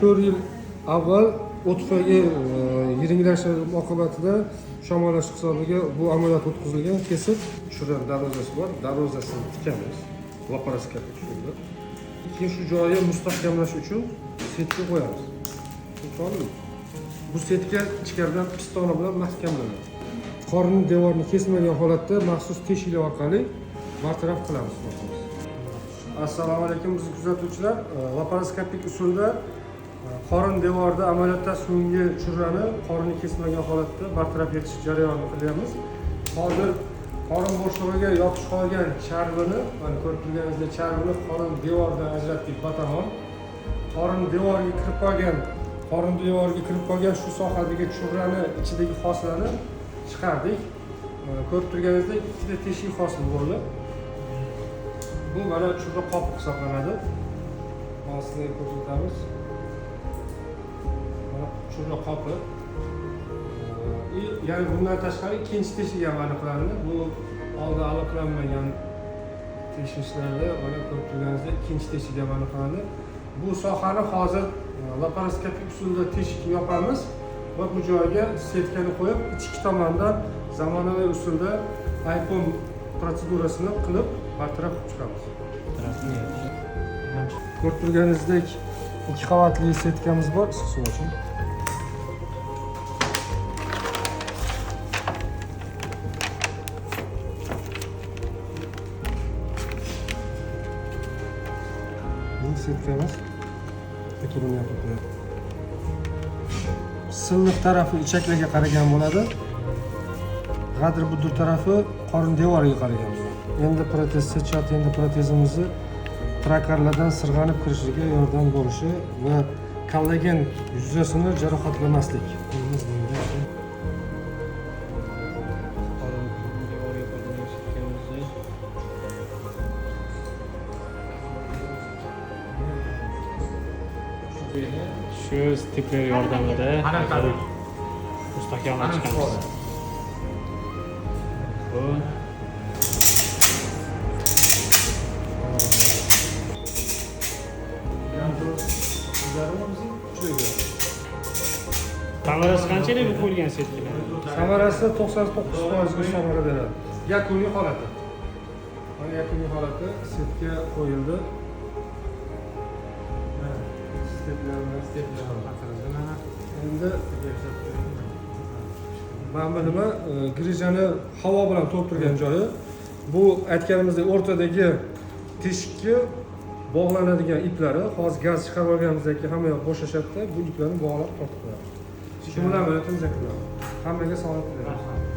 4 yil avval o't tufayli yiringlashi oqibatida shamollash hisobiga bu amaliyot o'tkazilgan, kesib tushirgan darvozasi bor, darvozasini tikamiz laparoskopik usulda. Keyin shu joyi mustahkamlash uchun setka qo'yamiz. Tushundingmi? Bu setka ichkaridan pistona bilan mahkamlanadi. Qorin devorini kesmagan holatda maxsus teshiklar orqali bartaraf qilamiz. Assalomu alaykum bizni kuzatuvchilar. Laparoskopik usulda qorin devorida amaliyotdan so'nggi churrani qorinni kesmagan holatda bartaraf etish jarayonini qilyapmiz. Hozir qorin bo'shlig'iga yopishib qolgan charvini, mana ko'rib turganingizdek charvini qorin devoridan ajratdik batamom. Qorin devoriga kirib qolgan, qorin devoriga kirib qolgan shu sohadagi churrani ichidagi hosilani chiqardik. Ko'rib turganingizdek ikkita teshik hosil bo'ldi. Bu mana churra qopi hisoblanadi. Hozir sizlarga ko'rsatamiz. Mana churra qopi. Ya'ni bundan tashqari ikkinchi teshik ham aniqlandi. Bu oldin aniqlanmagan tekshirishlarda mana ko'rib turganingizdek ikkinchi teshik ham aniqlandi. Bu sohani hozir laparoskopik usulda teshik yopamiz va bu joyga setkani qo'yib ichki tomondan zamonaviy usulda iPhone protsedurasini qilib bartaraf qilib chiqamiz. Ko'rib turganingizdek ikki qavatli setkamiz bor. Issiq suv oching. Bu setkamiz. Aka buni yopib qo'yadi. Silliq tarafi ichaklarga qaragan bo'ladi. G'adir budur tarafi qorin devoriga qaragan bo'ladi. Endi protez setchat endi protezimizni trakarlardan sirg'anib kirishiga yordam bo'lishi va kollagen yuzasini jarohatlamaslik. Qo'limiz bunga. Qorin devoriga qo'yilgan setkamizni shu stepler yordamida mustahkamlab chiqamiz. Bu samarasi qanchalik bu qo'yilgan setkalar? Samarasi 99% ga samara beradi. Yakuniy holati. Mana yakuniy holati setka qo'yildi. Steplar bilan endi mana bu nima? Grijani havo bilan to'lib turgan joyi. Bu aytganimizdek o'rtadagi teshikka bog'lanadigan iplari. Hozir gaz chiqarib olganimizdan keyin hamma yoq bo'shashadi-da, bu iplarni bog'lab tortib qo'yamiz. Shu bilan amaliyotimiz yakunlanadi. Hammaga sog'lik tilaymiz.